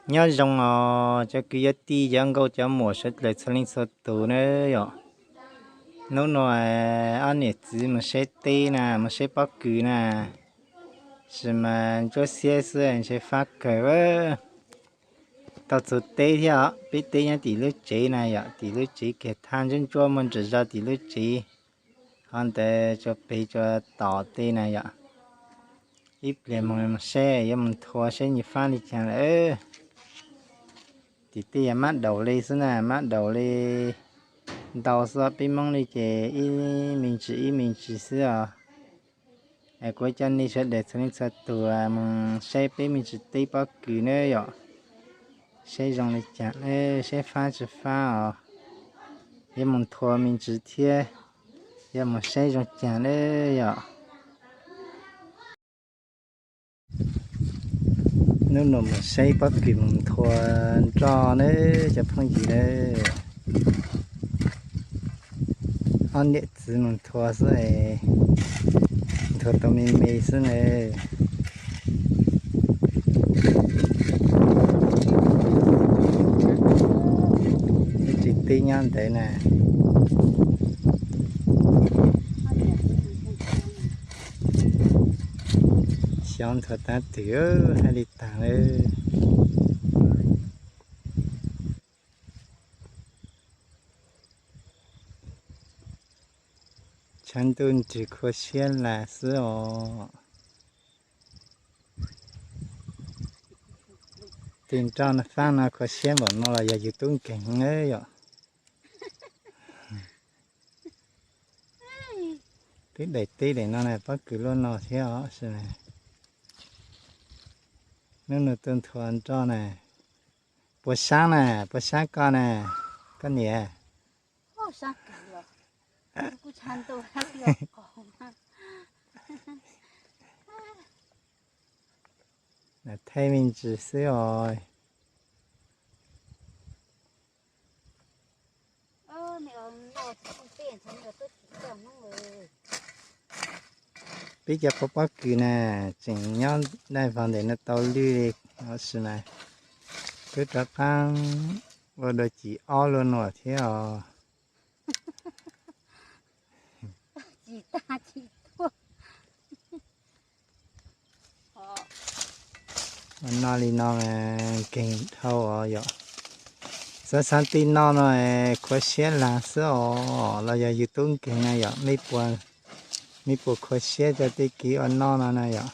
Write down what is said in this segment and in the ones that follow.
Nyob zoo os cov kwv cov tij cov nkauj cov muam sawv daws txhua leej txhua tus na yom. Hnub no ob niam txiv mus saib teb na, mus saib pob kws na, tab sis mas ntsuab xiab xwb ntshe fab kawg. Tau txog teb thiab os, peb teb nyob tim lub tsev na yom, tim lub tsev kiag thaj ntsuab ntsuab muaj nram zos tim lub tsev, qhov ntawd tsuas pem tsuas tom tej na yom. Ib pliag mus saib yuav mus nthua saib nws fab li cas lawm. Tim tej yog mab daum li xwb na, mab daum li ntau xwb, peb Hmoob li ces ib me ntsis ib me ntsis xwb os. Es kuv coj nej sawv daws txhua leej txhua tus mus saib peb me ntsis teb pob kws na yom, saib zoo li cas, saib fab tsis fab os, yuav mus nthua me ntsis thiab, yuav mus saib zoo cas na yom. Hnub no mus saib pob kws mus nthua nroj na cov phooj ywg na. Ob niam txiv mus nthua xwb, nthua tau me me xwb na. Ib tsis tib nyob ntawd na. Xyov nthua tab twg hais li tag lawm. Tshav ntuj nrwg khua siab las xwb os. Tus nroj no fab no khua siab npaum no los yog yus tub nkeeg na yom. Twb daim teb daim no na, pob kws luaj no thiab os. Hnub no tuaj nthua nroj na. Puas sab na, puas sab koj na, koj niam? Thaij me ntsis xwb os. Peb cov pob pob kws na, tseem nyob dai vog ntawm no tau lwj li, tab sis mas twb rov qab ua dua cim ob luaj nuam thiab os. Ua noj li no nkeeg dhau os yom. Xav xav tej noj no khua siab las xwb os, los yog yus tub nkeeg na yom, mej puas khua siab rau tej kev ua noj no na yom.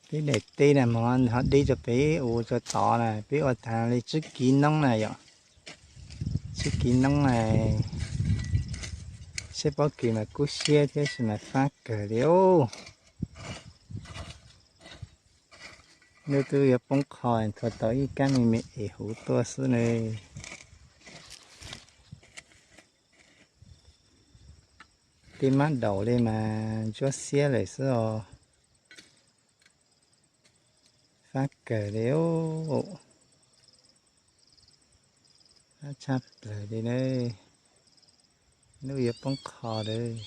Peb daim teb na mas ho deb rau pem ub rau tod na, peb ua tag li tsib kiv noob na yom. Tsib kiv noob na, saib pob kws mas kub siab thiab sis mas fab kawg li os. Hnub twb yuav poob qho, nthua tau ib kab me me es huv tuaj xwb ne. Tej mab daum li mas ntsuab xiab lawm xwb os. Fab kawg li os. Fab tshaj plaws li na. Hnub yuav poob qho lawm.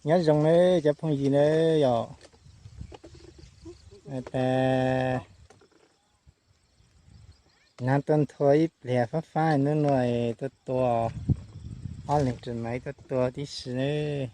Nyob zoo nawb cov phooj ywg nawb yom. Nag tuaj nthua ib pliag fab fab, hnub no tuaj tua, ob leeg tseem mam tuaj tua tib si nawb.